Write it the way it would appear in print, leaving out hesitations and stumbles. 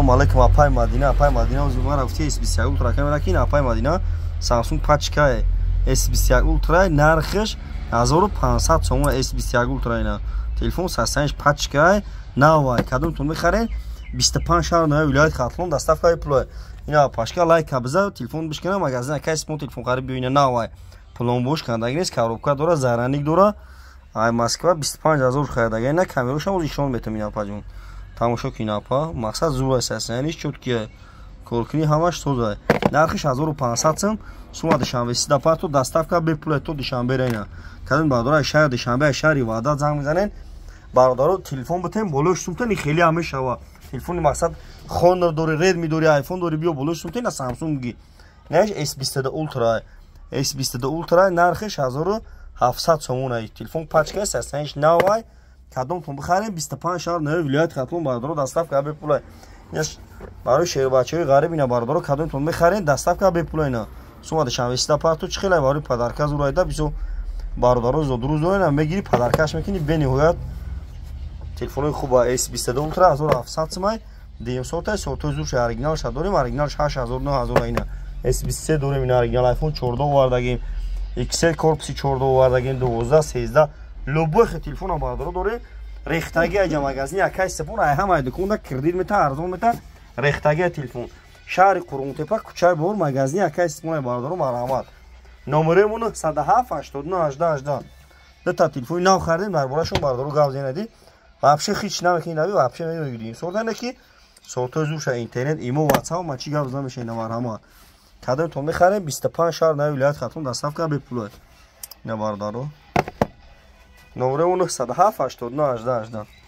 Ассалому алайкум, апай Мадина. Апай Мадина узмара гуфти S21 Ultra камера ки, апай Мадина, Samsung пачка S21 Ultra, нархш 1500 сомон. S21 Ultra ина телефон 35 пачка навай, кадомтон мехарен, 25 шаҳр ноя вилояти Хатлон доставкаи пулай. Ина пашка лайка биза, телефон бишкана, магазин акай Сипон телефон харид биё. Ина навай, пломбош кандаги нест, коробка дора, зараник дора. Ай Москва 25 ҳазор харидага. Ина камерошам оз ишон метам. Ина апаҷон, тамошо кин, апа, мақсад зур аст, яъне чёткие коркунӣ, ҳамаш соза. Нархиш 1500 сум. Сума Душанбе сида парто, доставка бепула то Душанбе. Ина кадом бародаро шаҳри Душанбе, шаҳри Ваҳдат занг мезанен, бародаро, телефон битем, болош сумтен, хеле ҳам мешава. Телефони мақсад Honor дори, Redmi дори, iPhone дори, биё болош сумтен, на Samsung ги. Наш S22 Ultra, S22 Ultra нархиш 1700 сомон. Телефон пачка аст, навай, кадомтон бихарем, 25 шаҳр нави вилояти Хатлон, бародаро, доставка бепула. Барои шербачаҳои ғариб ина, бародаро, кадомтон мехарем, доставка бепула. Ина сума Душанбе сида парту. Чӣ хеле барои подарка зурайда, бисо бародаро зодрӯз дорена, мегири, подаркаш мекунӣ. Бениҳоят телефонои хуба. S22 Ultra 1700 сумай. Дуюм сорта, сортои зурша, оригиналша дорем, оригиналш 8000, 9000. Ина S23 дорем, ина оригинал iPhone 14 овардагим, XL корпуси 14 овардагим, 12, 13, любой телефона, бародаро, дорем. Рехтаги аҷа магазини акай Сепон, ай ҳамаи дуконда кредит мета, арзон мета. Рехтаги телефон шаҳри Қурғонтепа, кӯчаи Бор, магазини акай Сепон. Бародаро, марҳамат, номерои 907 89 18 18. Дута телефони нав харидем, дар борашон, бародаро, гап зенади. Вообще хич намекунӣ, нави вообще намегирӣ. Сортане ки сортои зурша, интернет, имо, ватсап, ма чӣ гап намешавед. Марҳамат, кадомтон мехарем, 25 шаҳр нави вилояти Хатлон доставка бепула. Ина, бародаро, номерои 907 89 18 18.